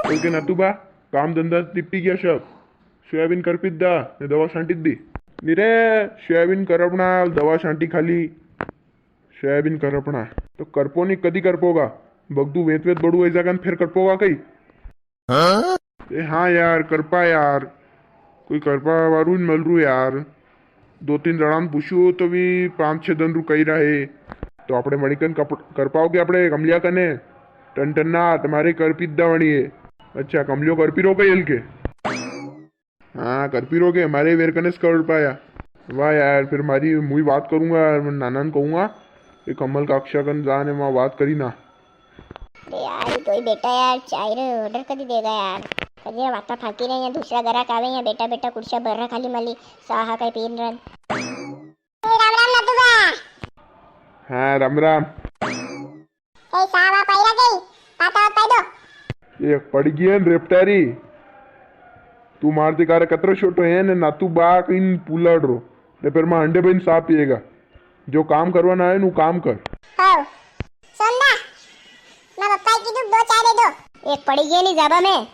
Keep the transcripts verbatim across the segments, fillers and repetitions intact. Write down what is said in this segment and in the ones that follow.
तो के नातू बा, काम धंधा निपटी गया सब? सोयाबीन करपी दा, ने दवा छांटी दी? नी रे, सोयाबीन करपणा, दवा छांटी खाली। सोयाबीन करपणा। तो करपो नी, कदी करपोगा? बगदू वेत वेत बड़ू वई जागा ने फेर करपोगा कई? ए हाँ यार, करपा यार, कोई करपा वारू नी मल रू यार। दो तीन जणा ने पूछ्यो तो भी पाँच छह दन रू कई रहा है। तो आपणे मणिकन कप-, करपाओ के आपणे कमलिया कने? टन टन ना, तमारे करपी दा वणी है। अच्छा, कमलियो करपी रो कई हल्के? हाँ, करपी रो के, मारे वेर कने स करपाया। वाह यार, फिर मारी, मुई बात करूंगा यार, मैं नाना ने कहूंगा, ये कमल काक्षा कन जाने वहाँ बात करी ना। अरे यार, ये तो ही बेटा यार, चाय रे order कदी देगा यार? कदी वाता फाकी रहे, यहाँ दूसरा ग्राहक आवे, यहाँ बेटा बेटा कुर्सियां भर रहा खाली माली, साहा कई पीन रन। राम राम नातू बा। हाँ, राम राम। ए साहब, आप आई रहा गई? पाता और पाई दो। एक पड़ गई है न रेपटारी। तू मारती कारे कतरो छोटो है ने नातू बा कहीं पुलाड़ रो। ने फिर मां अंडे बन साफ पिएगा। जो काम करवाना है, नु काम कर। हो। सोंदा, मां पप्पा की दो, दो चाय दे दो। एक पड़ी गई नी जाबा में।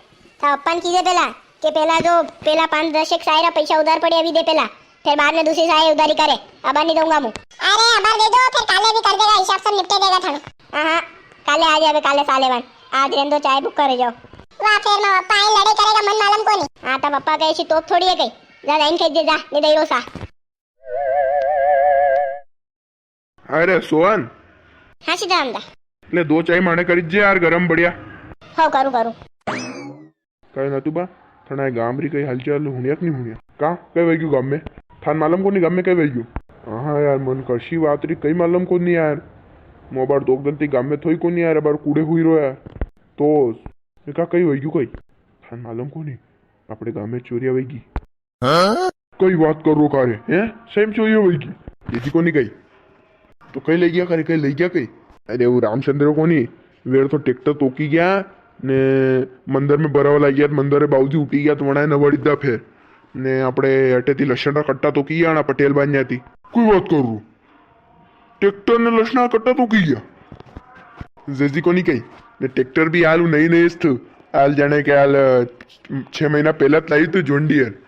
था पप्पा ने कीजे पेला, के पेला जो, पेला पाँच दस एक सायरा पैसा उधार पड़े, अभी दे पेला। फिर बाद में दूसरी साय उधारी करे। अबार नी दूंगा मु। अरे, अबार दे दो, फिर काले भी कर देगा, हिसाब से निपटे देगा थाने। हाँ, हाँ, काले आ जावे, काले साले वन। आज रेन दो, चाय बुक करे जाओ। वाह, फिर मां पप्पा आई लड़ाई करेगा, मन मालूम कोनी। हाँ, तो पप्पा के ऐसी तोप थोड़ी है कहीं। जा, लाइन खींच दे, जा, नी दे रो सा। अरे सोहन। हाँ सीधा आमदा। ले दो चाय माने करी जे यार, गरम बढ़िया। हो करूँ करूँ। कई नातू बा, थना गाम री कई हालचाल हुनिया कि नी हुनिया? का, कई वैग्यू गाम में? थान मालूम कोनी गाम में कई वैग्यू? हाँ यार, मन कशी बात री कई मालूम कोनी यार। मो अबार दो दन ती गाम में थोई कोनी यार, अबार कूड़े हुई रो यार। तो, ये का कई वैग्यू कई? थान मालूम कोनी, आपणे गाम में चोरिया वैगी। कई बात कर रो कारे, हैं? सही में चोरी हो गई की? ये जी कोनी कई। तो कई ले गया कारे, कई ले गया कई? अरे वो रामचंद्र कोनी, वेर तो ट्रैक्टर तोकी गया, ने मंदिर में बरावा लाग गया, मंदिर में बाबूजी उठी गया, तो वणाए नवाड़ी दा फेर। ने आपणे अटे ती लसण रा कट्टा तोकी गया, ना पटेल बान्या ती। कोई बात कर रो? ट्रैक्टर ने लसणा कट्टा तोकी गया। जैसी कोनी कही, ने ट्रैक्टर भी आलू नई नई थू, आल जाने के आल, अ, छह महीना पहला तो लाई थू जॉन डियर,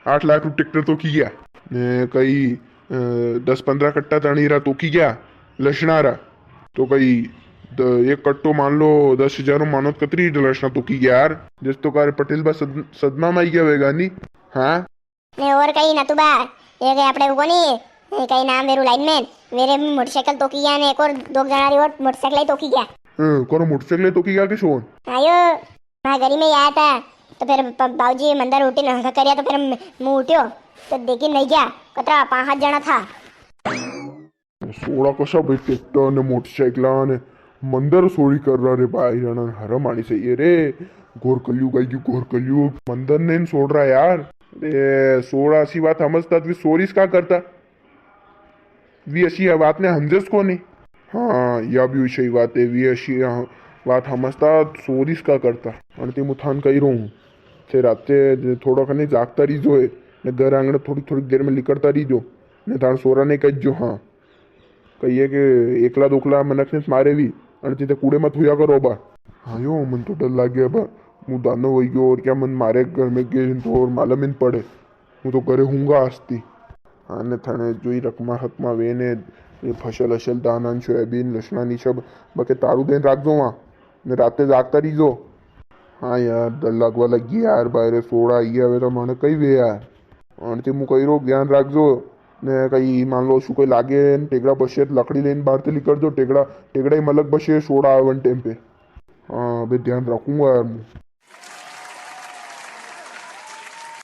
आठ लाख रू ट्रैक्टर तोकी गया। ने कई, अ, दस पन्द्रह कट्टा तणी रा तोकी गया, लसणा रा। तो कई द-, एक कट्टो मान लो दस हजार रो मानो तो कतरी लसणा तोकी गया यार। जस तो कारे पटेल बा सद-, सदमा में आई गया वेगा नी। हाँ। ने और कई नातू बा, ये कई आपणे वो कोनी, ये कई नाम वेरू लाइनमैन, वेरे मोटरसाइकिल तोकी गया ने एक और दो जणा री और मोटरसाइकिल ही तोकी गया। हम्म, कोरो मोटरसाइकिल तोकी गया कि सोन? आयो, मैं गली में ही आया था, तो फिर प-, बाबूजी मंदिर उठी ना करिया, तो फिर म-, मुं उठ्यो, तो देखी नी गया, कतरा पांच सात जणा था। सोरा कसा भाई ट्रैक्टर ने मोटरसाइकिल ने मंदिर चोरी कर रहा रे भाई, रणन हरम आनी चाहिए रे। घोर कलयुग आई गयो, घोर कलयुग। मंदिर ने नी छोड़ रहा यार। ए, सोरा असी बात समझता तो वी चोरी का करता? वी असी बात ने समझस कोनी। हाँ, या भी सही बात है, वी असी बात समझता चोरी का करता। अन ते मु थान कही रहूं, थे राते थोड़ा कने जागता रही जो है, ने घर आंगणे थोड़ी थोड़ी देर में लिकड़ता रही जो, ने थान सोरा ने कह जो, हाँ। कहिए कि एकला दोकला मनख ने मारे भी, अन ते कूड़े मत हुया करो बा। हाँ यो, मन तो डर लाग गया बा, मु दानो वही गयो और क्या मन मारे घर में गे तो और मालूम ही नी पड़े। मु तो घरे हूंगा आस्ती। हाँ ने थाने जो ही रकमा हकमा वे ने, ये फसल असल दाना न सोयाबीन लसणा नी सब, बाकी तारू देन राख दो वहाँ, ने राते जागता रही जो। हाँ यार, डर लागवा लगी यार, बाहरे सोरा आई गया, वे तो मने कही वे यार। अन ते मु कही रो, ध्यान राखजो, ने कई मान लो, शू कई लागे, ने टेगड़ा बसे तो लकड़ी लेन बाहर ते निकल जो, टेगड़ा, टेगड़ा ही मलक बसे, सोरा आवे वन टाइम पे। हाँ, अबे ध्यान रखूंगा यार मु।